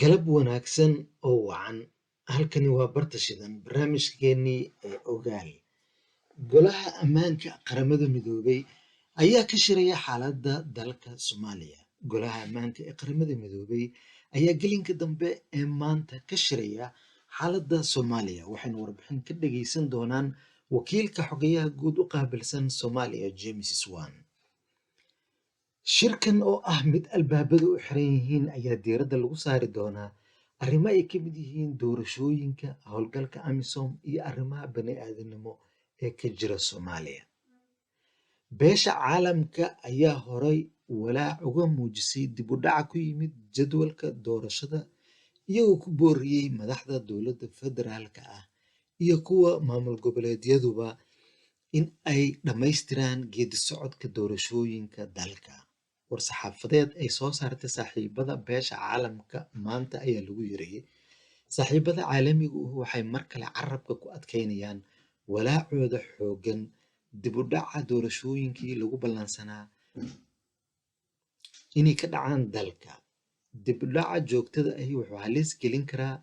Galab wanaagsan oo wacan. Halkani waa Barta Shidan, barnaamijkeenii ee Ogaal. Golaha Ammaanka Qaramada Midoobay ayaa ka shiraya xaaladda dalka Soomaaliya. Golaha Ammaanka ee Qaramada Midoobay ayaa gelinka dambe ee maanta ka shiraya xaaladda Soomaaliya, waxayna warbixin ka dhageysan doonaan wakiilka xoghayaha guud u qaabilsan Soomaaliya, James Swan. Shirkan oo ah mid albaabadu u xiran yihiin ayaa diiradda lagu saari doonaa arrimo ay ka mid yihiin doorashooyinka, howlgalka AMISOM iyo arrimaha bani'aadanimo ee ka jira Soomaaliya. Beesha caalamka ayaa horay walaac uga muujisay dib u dhaca ku yimid jadwalka doorashada, iyagoo ku booriyey madaxda dowladda federaalka ah iyo kuwa maamul goboleedyaduba in ay dhammaystiraan geedi socodka doorashooyinka dalka. War-saxaafadeed ay soo saartay saaxiibada beesha caalamka maanta ayaa lagu yiri: Saaxiibada caalamigu waxay mar kale carabka ku adkeynayaan walaacooda xooggan dib u dhaca doorashooyinkii lagu ballansanaa inay ka dhacaan dalka. Dib u dhaca joogtada ahi wuxuu halis gelin karaa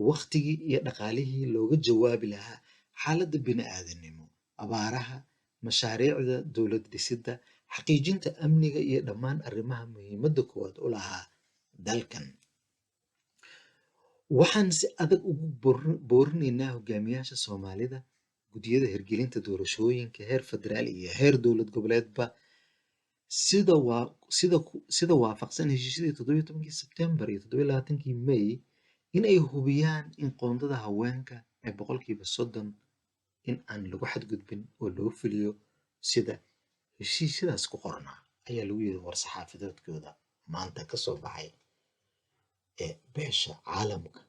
waqtigii iyo dhaqaalihii looga jawaabi lahaa xaaladda bini'aadanimo, abaaraha, mashaariicda dowlad dhisidda, xaqiijinta amniga iyo dhammaan arrimaha muhiimadda koowaad u lahaa dalkan. Waxaan si adag ugu boorinaynaa hogaamiyaasha Soomaalida, guddiyada hirgelinta doorashooyinka heer federaal iyo heer dowlad goboleedba, sida waafaqsan heshiisyadii 17-kii Sebtembar iyo 27-kii May, in ay hubiyaan in qoondada haweenka ee 30% in aan lagu xadgudbin oo loo fuliyo sida heshiisyadaas ku qornaa, ayaa lagu yiri war-saxaafadeedkooda maanta ka soo baxay ee beesha caalamka.